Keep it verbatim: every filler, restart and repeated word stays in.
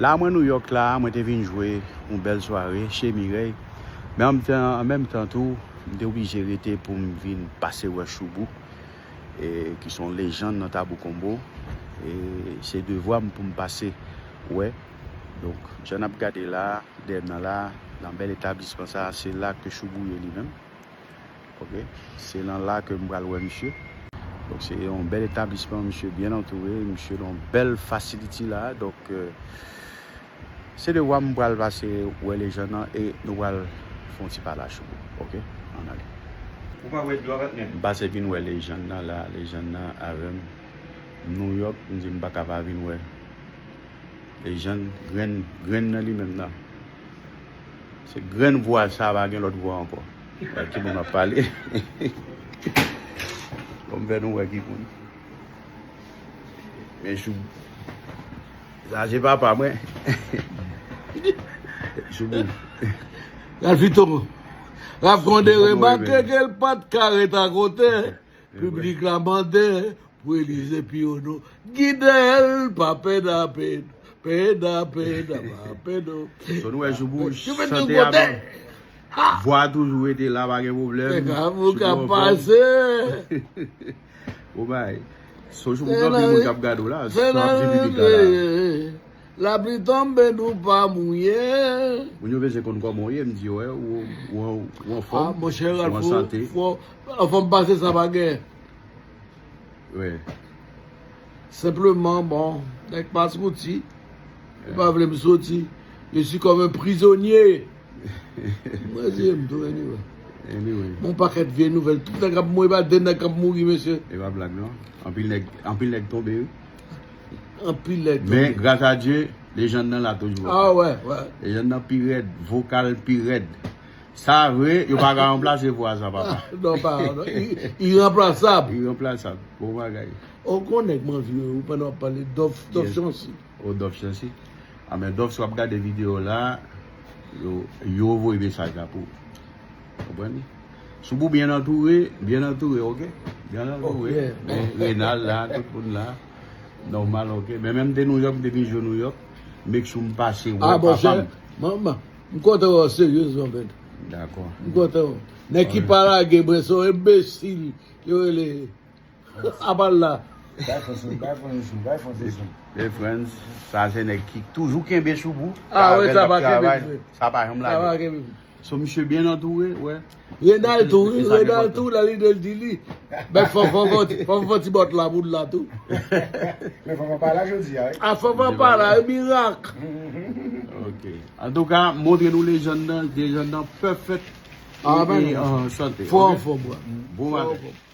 La mwen Nouyòk la, mwen te vin jwe yon bèl sware chez Mireille. Men an menm tan, an menm tan tou, m te oblije rete pou m vin pase wè Choubou, e, ki se yon lejann nan Tabou Konbo. E se devwa m pou m pase wè. Donk, jan n ap gade la, dèyè m nan la, nan bèl etablisman sa, se la ke Choubou ye li menm. Ok, se nan la ke m pral wè misye. Donk, se yon bèl etablisman, misye byen antoure, misye nan yon bèl fasiliti la. Donk, euh, se devwa m pral pase wè lejann nan e nou pral fè yon ti pale a Choubou. Ok, ann ale. Ou pa wè dlo a, patnè? M pase vin wè lejann nan la, lejann nan avè m. Nouyòk, m di m pa ka pa vin wè. Lejann, grenn, grenn nan li menm nan. Se grenn vwa sa, pa gen lòt vwa ankò. Wè ki moun ap pale. Bon, m fè nou wè ki moun. Men Chou. Sa se papa mwen. Choubou. Ralphito. Ralph Condé remake ke l pa t ka ret akote. Piblik la mande pou Elize Piono gide l, pa pèd a pèd, pèd a pèd, pa pèd o. So nou wè Choubou chante a, men vwa toujou rete la, pa gen pwoblèm. Choubou anfòm. Bon bagay. So Choubou gen anpil moun k ap gade w la, sa ap di piblik la la. Lapli tonbe, nou pa mouye. Moun yo bezwen konn kòman w ye, m di yo, wè, ou, ou, ou anfòm, ou an sante. Fò, fò, fò m pase sa pa gen. Wi. Senpleman, bon, nèg pa soti. Yo pa vle m soti. Je suis comme un prisonnier. Mwen se m tou, anyway. Anyway. Bon pakèt vye nouvèl. Tout nèg ap mouri, pa de nèg k ap mouri, mesye. E pa blag, non. Anpil nèg, anpil nèg tonbe, wi. Anpil nèg tonbe. Men, gras a Dye, lejann nan la toujou. Ah, wè, wè. Lejann nan pi rèd, vokal pi rèd. Sa vre, yo pa ka ranplase vwa sa, papa. Ah, non, pa, non. I, iranplasab. Iranplasab. Bon bagay. O, gon nèg m anvi wè, ou pandan w ap pale, Dòf, Dòf Chancy. O, Dòf Chancy. A, men Dòf, si w ap gade videyo la, yo, yo voye mesaj la pou ou. Konprann? Choubou byen antoure, byen antoure, ok? Byen antoure. Ok. Men Renald la, tout moun la. Nòmal, ok? Men menm te Nouyòk, m te vin jwe Nouyòk. Make sure m pase wè papa m. Ah, bon, chè, manman, m kontan wè w, seryezman, man. Dakò. M kontan wè w. Nèg ki pa lage mwen, se yon enbesil yo rele Abal la. Bay Frans, bay Frans, bay Frans. E Frans, sa se nèg ki toujou kenbe Choubou. Ah, wi, sa pa kenbe m, vre. Sa pa janm lage. Sa pa kenbe m. So, misye byen antoure, wè. Renald tou, wi, Renald tou, la li de l di li. Men fò, fò, fò, fò, fò ti bòt la pou l la tou. Men fò, fò pa la jodi a, wi. Ah, fò, fò pa la, e mirak. Ok. Antouka, montre nou lejann nan, lejann nan pèfèt. Ah, e, ben e, non. An sante, fò, ok? Anfòm, wè. Bon bagay. Fò, anfòm.